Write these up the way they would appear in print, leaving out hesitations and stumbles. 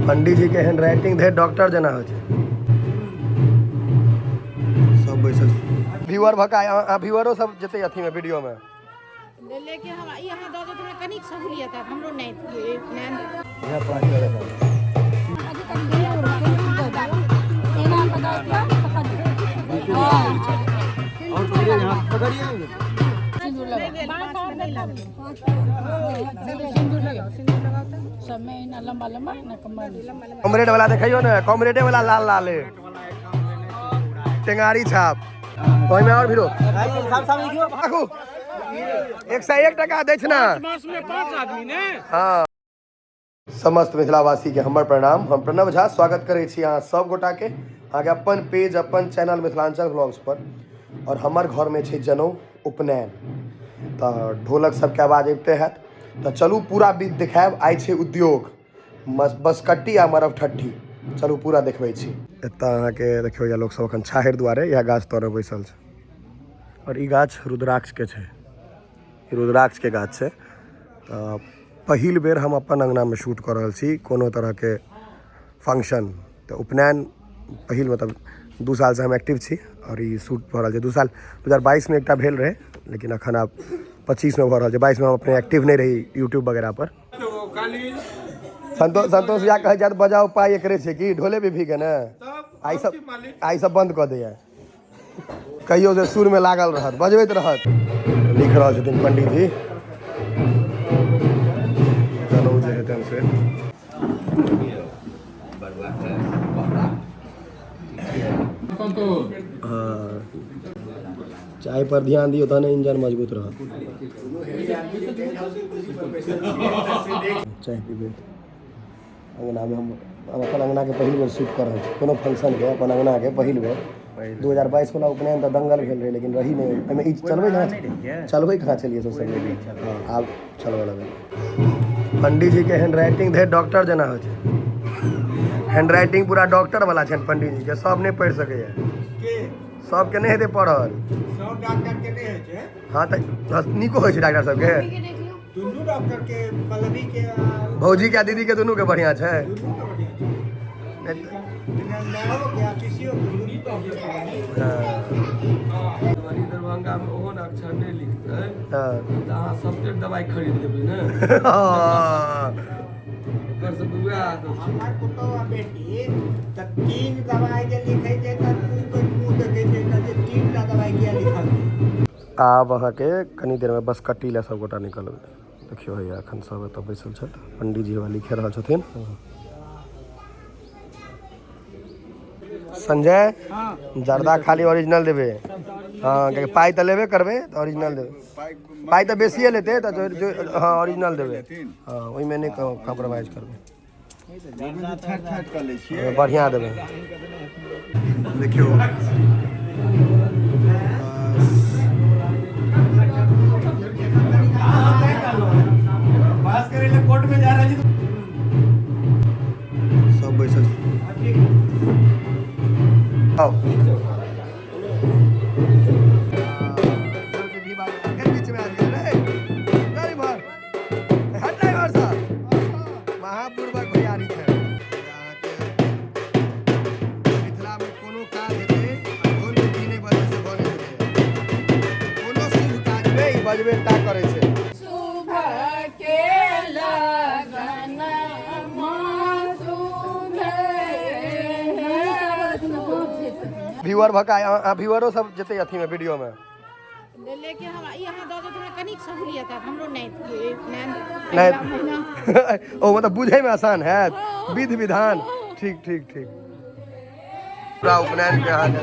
पंडीजी के hand writing धे डॉक्टर जेना होइ छै। सब बैसल व्यूअर भका आ व्यूअरो सब जेतै अथी में वीडियो में लेकिन हम ई अहाँ दऽ देत हमरा कनिक सहूलियत हैत, हमरो नहि नहि। कॉमरेड वाला देखियो ने, कॉमरेडे वाला लाल लाल है, टेंगारी छाप ओहिमे और भिरो राखू। 101 टका दै छै ने हाँ। समस्त मिथिलावासी के हमर प्रणाम। हम प्रणव झा स्वागत करै छी अहाँ सब गोटा के अहाँके अपन पेज अपन चैनल मिथिलांचल व्लॉग्स पर। और हमर घर में छै जनउ उपनयन, तऽ ढोलक सबके आवाज अबिते हैत। तऽ चलू पूरा विध देखायब। आइ छै उद्योग बसकट्टी आ मरब ठट्ठी, चलू पूरा देखबै छी। एतऽ अहाँके देखियौ या लोक सब अखन छाहरि दुआरे इएह गाछ तर बैसल छै। और ई गाछ रुद्राक्ष के छै, ई रुद्राक्ष के गाछ छै। तऽ पहिल बेर हम अपन अङ्गनामे शूट कऽ रहल छी कोनो तरहके फंक्शन। तऽ उपनयन पहिल, मतलब 2 सालसँ हम एक्टिव छी और ई शूट भऽ रहल छै 2 साल। 2022 मे एकटा भेल रहै, लेकिन अखन आब 25 मे भऽ रहल छै। 22 मे हम अपने एक्टिव नहि रही यूट्यूब वगैरह पर। संतोष भैया कहै जात बजाओ पाइ एकरे छै कि ढोले भी के ने आइ सब बंद कऽ दैया। कहियो जे सुर में लागल रहत, बजबैत रहत। लिख रहल छथिन पंडीजी जनउ जे हेतनि से। हाँ, चाय पर ध्यान दियौ तहने इंजन मजबूत रहत। चाय पीबै अंगनामे। हम अपन अंगनाके पहिल बेर शूट कऽ रहल छी कोनो फंक्शनके, अपन अंगनाके पहिल बेर। 2022 वाला उपनयन तऽ दंगल भेल रहै, लेकिन रही नहि एहिमे। ई चलबै कहाँ, चलबै कहाँ छलियै सोशल मीडिया? हँ, आब चलबऽ लगल। पंडीजीके हैंड राइटिंग धरि डॉक्टर जेना होइ छै। हैंड राइटिंग पूरा डॉक्टर वाला छनि पंडीजीके। सब नहि पढ़ि सकैए, सबके नहि हेतै पढ़ल। सब डॉक्टर के नहि होइ छै। हाँ तऽ नीको होइ छै डॉक्टर सबके। दुनू डॉक्टर के, पल्लवी के आ भौजी के आ दीदी के, दुनू के बढ़िया छै। दुनू के बढ़िया छै। नहि तऽ- नैनो के आ पीसीओ के दुनू डॉक्टर के बढ़िया। हाँ, मधुबनी दरभंगा मे ओहन अक्षर नहि लिखतै तऽ अहाँ सबके दवाइ खरीद लेबै ने। ओकर सबके वएह आदत छै। हमर पुतहु आ बेटी तऽ 3 दवाइ जे लिखै छै तऽ तू के मुँह देखै छै तऽ जे 3 टा दवाइ किया लिखल छै। आब अहाँके कनी देरमे बसकट्टी लए सब गोटा निकलबै। देखियौ हैया एखन सब एतऽ बैसल छथि, पंडीजी हवा लिखे रहल छथिन। संजय जर्दा खाली ओरिजिनल देबै। हाँ, कियाकि पाइ तऽ लेबे करबै तऽ ओरिजिनल देबै। पाइ तऽ बेसिए लेतै तऽ हाँ ओरिजिनल देबै। हाँ, ओहिमे नहि कॉम्प्रोमाइज करबै, बढ़िआँ देबै। देखियौ सब बैसल। आउ महापूर्वक भैयारी छै अहाँके। मिथिलामे कोनो काज हेतै आ ढोल बेटी नहि बजै से भऽ नहि सकैए। कोनो शुभ काजमे ई बजबे टा करै छै। शुभ के लगन व्यूअर भका आ व्यूअरो सब जेतै अथीमे वीडियोमे। लेकिन हम ई अहाँ दऽ देत हमरा कनिक सहूलियत हैत, हमरो नहि नहि। ओ मतलब बुझैमे आसान हैत विधि विधान। ठीक ठीक ठीक। पूरा उपनयन के अहाँके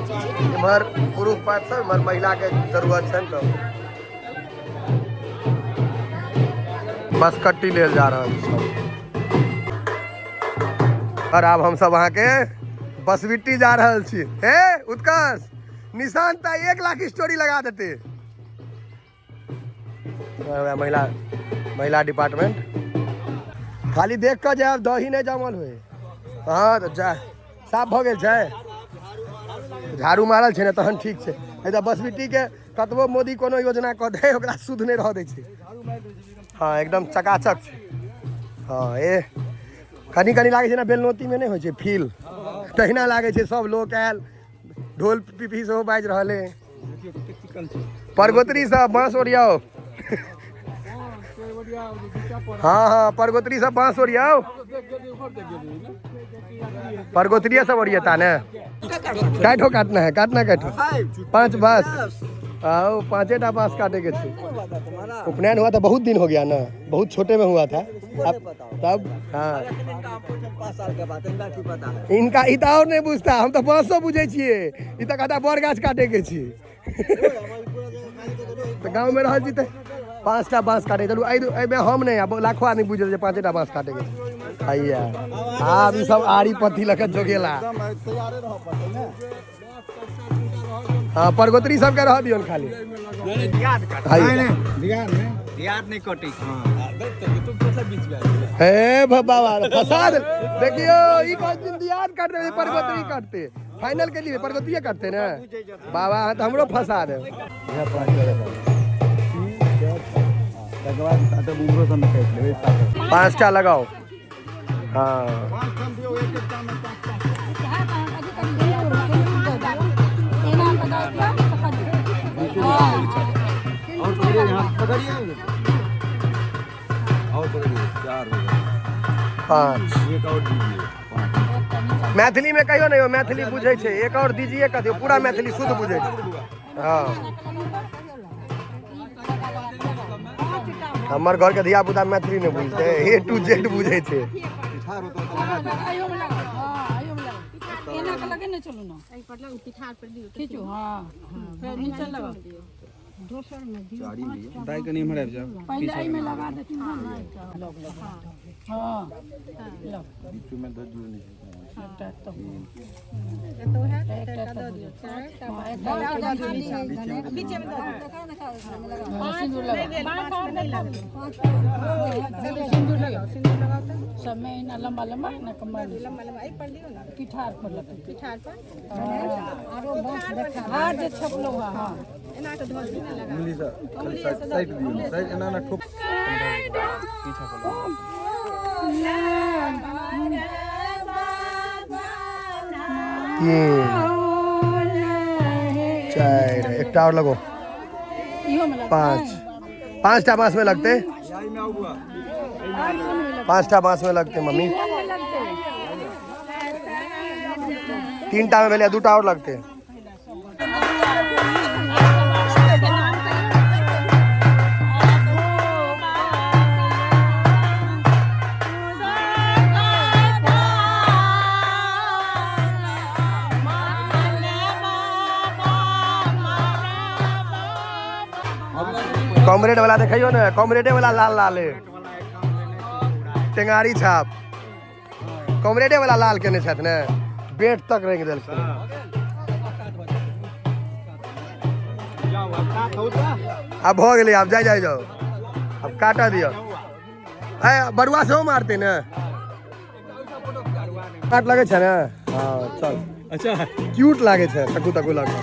इम्हर पुरुष पात सब, इम्हर महिला के जरूरत छनि तऽ बसकट्टी लेल जा रहल छै। और आब हमसब अहाँके बसबिट्टी जा रहल छी। हे उत्कर्ष निशान तऽ 1 लाख स्टोरी लगा देते। महिला महिला डिपार्टमेंट खाली देख कऽ जायब, दही नहि जमल होय। हँ तऽ जा साफ भऽ गेल छै, झाड़ू मारल छै ने, तहन ठीक छै। नहि तऽ बसबिट्टीके कतबो मोदी कोनो योजना कऽ दे, ओकरा शुद्ध नहि रहऽ दै छै। हाँ, एकदम चकाचक छै। हाँ, ए कनि कनि लागै छै ने बेलनौती मे नहि होइ छै फील, तहिना लागै छै। सब लोक आयल, ढोल पिपही सेहो बाजि रहल है। परगोत्री सब बाँस ओरियाओ। हाँ हाँ, परगोत्री सब बाँस ओरियाओ। परगोत्रिया सब ओरियता ने। काटो, काटना है, काटना, काटो। 5 बाँस। आओ, 5टा बाँस काटे के छे। उपनयन हुआ था बहुत दिन हो गया ना, बहुत छोटे में हुआ था। अब तब हाँ इनका ई तऽ और नहीं बुझता, हम तो बाँसो बुझै छियै, ई तऽ कहता बड़ गाछ काटे के छी। तऽ गाँव में रहल छी तऽ 5टा बाँस काटे। चलू एहिमे हम नहि, आब लाखो आदमी बुझल जे 5टा बाँस काटे के छै। हैया आब ई सब आरी पत्ती लऽ कऽ जोगेला। हाँ, परगोत्री सबके रह दियौन खाली। हे बाबा फसा दे। देखियो ई कहै छथिन दियाद काटते, परगोत्री काटते। फाइनल के लिए परगोत्रिये काटते ने बाबा, अहाँ तऽ हमरो फंसा दे। 5टा लगाओ। हाँ पाँच। मैथिली में कहियो नहीं हो, मैथिली बुझै छै। एक और दीजिए कह दियौ, पूरा मैथिली शुद्ध बुझै छै। हाँ, हमर घर के धिया पुता मैथिली नहीं बुझतै, ए टू जेड बुझै छै। लंबा लंबा ना कमर लंबा लंबा एहि पर दियौ ना, पिठार पर लगा, पिठार पर आरो हाथ जे छपलो। हां एना के धो दियौ ना, लगा उंगली से खाली साइड दियौ, साइड एना ना ठोक पीछा पर। 3 4 एकटा और लगो। 5 5टा बाँस में लगते, 5टा बाँस में लगते मम्मी। 3टा में भेलै, 2टा और लगते। कॉमरेड वाला देखियो ने, कॉमरेडे वाला लाल लाल है, टेंगारी छाप कॉमरेडे वाला लाल केने छथि ने, बेट तक रंग देलखिन। आब भऽ गेलै, आब जाय जाय जाओ, आब काटऽ दियौ। ए बरुआ सेहो मारतै ने, काट लगै छै ने। हाँ चल, अच्छा क्यूट लागै छै, तकू तकू लगै।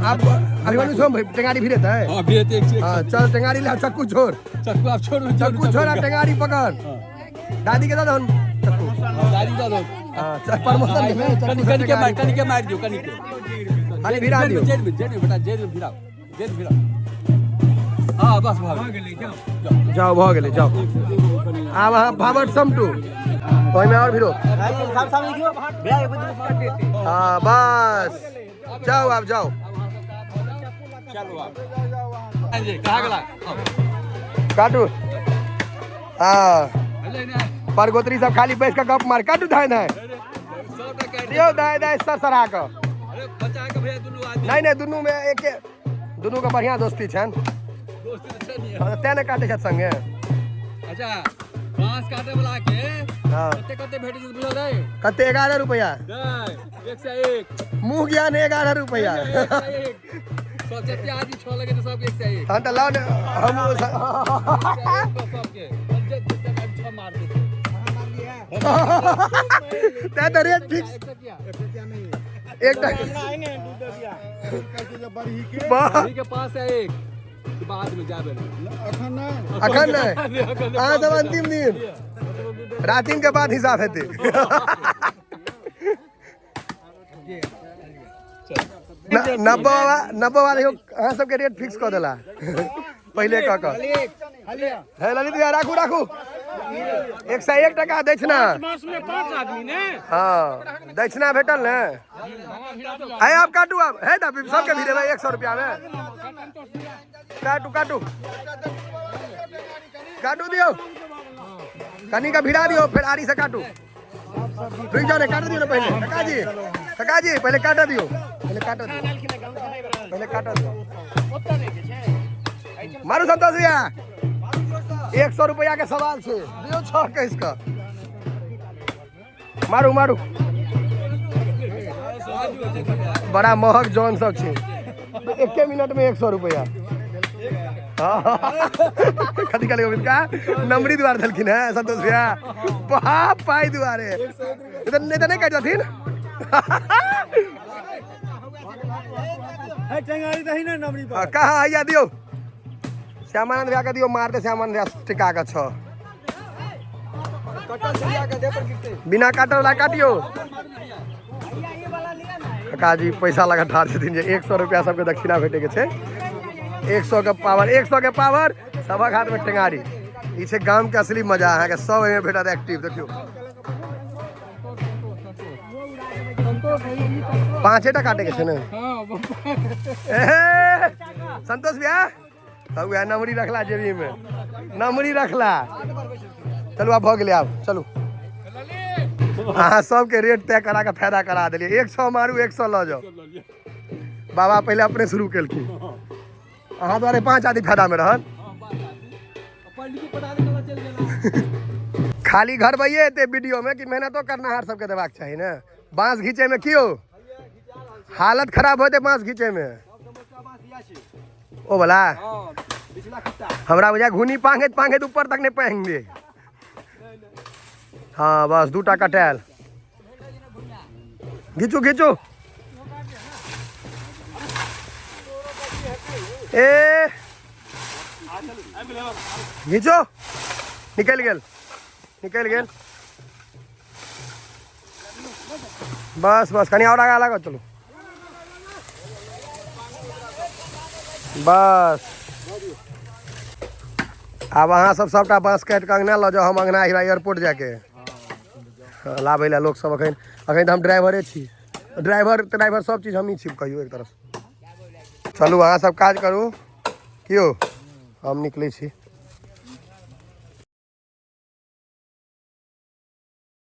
आप अभिमन्यु सोम भाई टेंगारी भिड़ेतै? हां भिड़ेतै। हां चल टेंगारी ले, चक्कू छोड़, चक्कू आप छोड़, चक्कू छोड़, आ टेंगारी पकड़। दादी के दऽ दहन चक्कू। दादी दऽ दो। हां चल प्रमोशन में कनी कनी के मार, कनी के मार दियो, कनी के खाली भिड़ा दियो। जेल में, जेल में बेटा, जेल में भिड़ाओ, जेल में भिड़ाओ। हां बस भऽ गेलै, जाओ जाओ, भऽ गेलै, जाओ। आब अहाँ भावट समटू, ओहिमे और भिड़ो। हां बस जाओ, आप जाओ। काटू। हाँ परगोत्री सब खाली बैस के गप मार। काटू धाय धाय दियौ, धाय धाय सर सरा कऽ। नहीं नहीं, दुनू में एक दुनू के बढ़िया दोस्ती छनि, तें ने काटै छथि संगे। अच्छा बांस काटे वाला के कते कते भेटै छै बुझल है? कते? 11 रुपया। 101 मुँह ज्ञान 11 रुपया। सब जते आदमी 6 लगे तो सब 101। तहन तऽ लाउ ने हम सबके जते मार देते तें तऽ रेट फिक्स। एकटा के पास है एक। बाद में जाबे अखन नहि, अहाँ सब अंतिम दिन रातिम के बाद हिसाब हेतै। 90 बाबा, 90 बाबा देखियौ अहाँ सबके रेट फिक्स कऽ देला पहिले कऽ कऽ। हे ललित भैया राखू राखू, 101 टका दक्षिणा। हाँ दक्षिणा भेटल ने। आय आप काटू, आप है ना सबके भिड़ेबै 100 रुपया में। काटू काटू काटू दियौ, कनी का भिड़ा दियौ, फिर आरी से काटू। रुक जाओ ने, काट दियौ ने पहले। काका जी, काका जी पहले काट दियौ, पहले काट दियौ, पहले काट दियौ। मारू संतोष भैया, 100 रुपया के सवाल छे, दियौ 6 कस के। मारू मारू, बड़ा महग जौन सब छे, 1 मिनट में 100 रुपया। कथी कहलियै गोविंद का नमरी दुआर देलखिन है संतोष भैया, बाप पाई दुआरे नहीं तो नहीं काटि देथिन। कहाँ हैया दियौ श्यामानंद भैया के दियौ, मारते श्यामानंद भैया टिका के 6 बिना काटल वाला काटियो। काका जी पैसा लगा ठाड़ छथिन जे 100 रुपया सबके दक्षिणा भेटे के छै। 100 के पावर, 100 के पावर, सबक हाथ में टेंगारी। ई छै गाम के असली मजा, अहाँके सब एहिमे भेटत एक्टिव। देखियौ 5 टा काटे के छै ने। संतोष भैया तब वएह नमरी रखला जेबी में, नमरी रखला। चलू आब भऽ गेलै, आब चलू। अहाँ सबके रेट तय करा के फायदा करा देलियै। 100 मारू 100 लऽ जाउ। बाबा पहिले अपने शुरू केलखिन, अहाँ द्वारे 5 आदमी फायदा में रहल। खाली घर भैये एते वीडियो में कि मेहनतो करनाहार सबके देबाक चाही ने। बाँस घीचे में क्यों हालत खराब होते बाँस घीचे में। ओ भला हमरा बुझाय घुनी पांगैत पांगैत ऊपर तक नहीं पांग दे। हाँ बस 2 कटायल, घीचू घीचू। ए घीचो, निकल गेल निकल गेल। बस बस कनी और आगा लागो, चलू बस। आब अहाँ सब सबटा बाँस काटि कऽ अंगना लऽ जाउ, हम अंगना हिरा एयरपोर्ट जाके लाबै लए लोक सब। अखन अखन तऽ हम ड्राइवरे छी, ड्राइवर त्राइवर सब चीज हमही छी कहियौ एक तरफ। चलू अहाँ सब काज करू, कियो हम निकलै छी।